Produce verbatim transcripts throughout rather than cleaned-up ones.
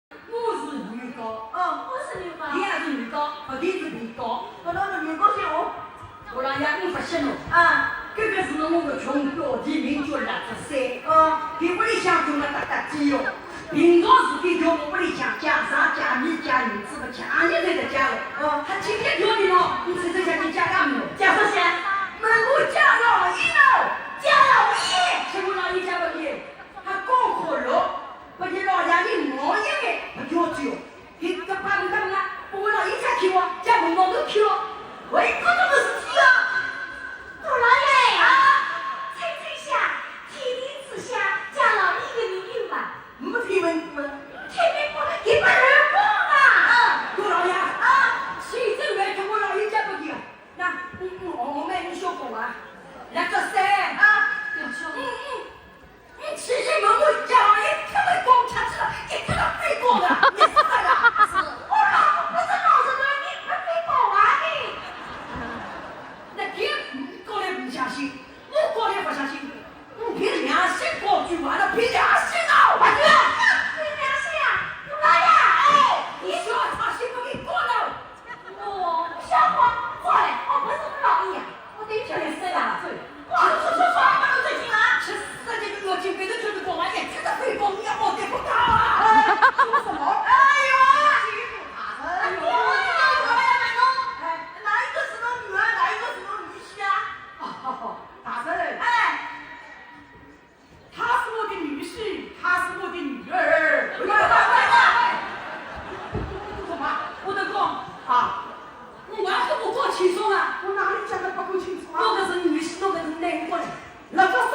我是女高，哦，我是女高。伊也是女高，勿，伊是女高。搿倒是女高些哦。我老爷，我勿信哦。啊。搿个是我个穷表弟，名叫辣子山。哦。伊屋里向穷得搭搭底哦。平常时间叫我屋里向借茶、借米、借银子，勿借，阿日才得借哦。哦。伊天天叫伊咯，伊天天想去借啥物事？借啥些？问我借老爷咯，借老爷。请问老爷借拨伊？伊讲好了。 拨伊老爷一毛一眼，勿要走。伊搿把门当啊，拨我老爷家去哦，家门当都去哦。我一看到搿事体哦。大老爷，啊，猜猜下，天底之下，借老爷个人有伐？没听闻过。听闻过，搿拨人讲啊。啊，大老爷，啊，现在来跟我老爷家拨伊啊。那，嗯，嗯，我们小讲啊，辣子山啊，嗯，嗯。 你去一问我家老爷，一口光吃起来，一口都飞光的，你是这个？是。我老婆不是老实人，你不飞光啊你？那别人讲来不相信，我讲来不相信，我凭良心讲句话，那凭良心啊！我去，凭良心啊！大老爷，哎，你说他信不给过了？ 我小花过来，我不是老爷，我对不起你。我说说说，把我最近啊，吃死这个月经被人推着过来，也吃得回光，你要我对不到啊！哎，说什么？哎呦，哎呦，哎呦，哎呦，哎，哪一个是我女儿，哪一个是我女婿啊？哦，大人，哎。 她是我的女婿，她是我的女儿。喂，喂，喂，喂，喂，干什么？我在讲啊，我还是不讲清楚啊。我哪里讲得不够清楚啊？我可是女婿，我可是男的嘞。辣子山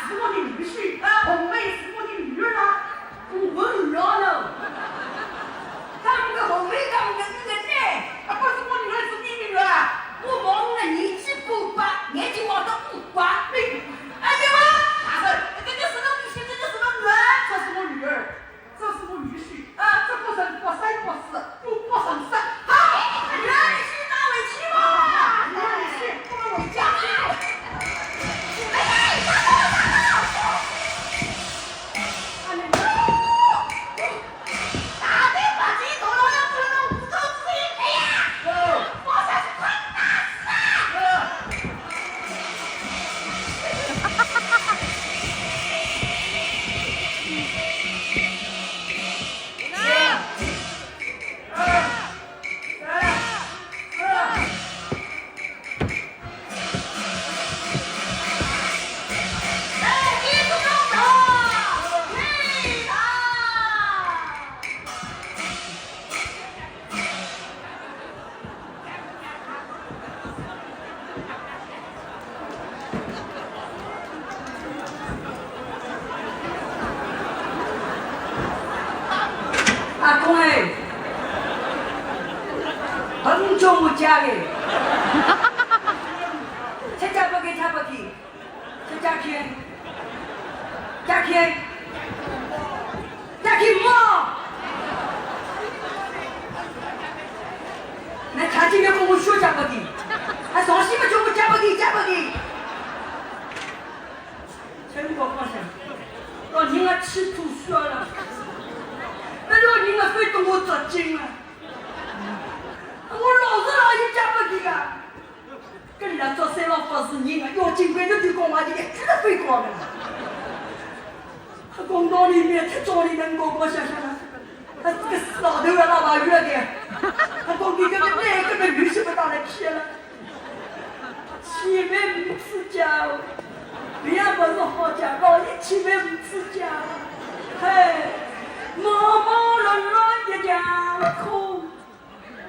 是我的女婿，啊，红梅是我的女儿啊。我问了呢。她那个红梅，她那个女儿呢？啊，不是我女儿，是你女儿啊。我望了年纪不大，眼睛望得不光明。 哎，对吧？大人，这就是我女婿，这就是我女儿。这是我女儿，这是我女婿，啊，这不生不生不死，不不生生。好，女儿女婿拿回去吧。女儿女婿，拿回家。哎呀，打倒，打倒！哎呀， 阿公哎，很久不见哎，吃家不给，吃不给。 是嘉庆，嘉庆，嘉庆么？那他今天跟我说加不的，他上西么叫我加不的，加不的。真不高兴，老人家气吐血了，那老人家非跟我作证了，我老是让伊加不的啊。 搿里向做三老法师人啊，要紧关头就讲话就一句都勿讲个啦。他讲道理蛮太道理能讲讲笑笑啦，他这个死老头啊，老白月的，他讲你这个男个个女婿不打来骗了，千万勿自家哦，别不是好家，老爷千万勿自家哦，嘿，忙忙乱乱一场空。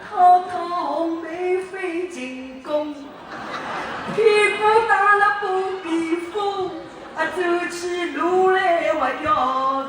讨讨红梅飞进宫，屁股打了不避风，啊，走起路来还要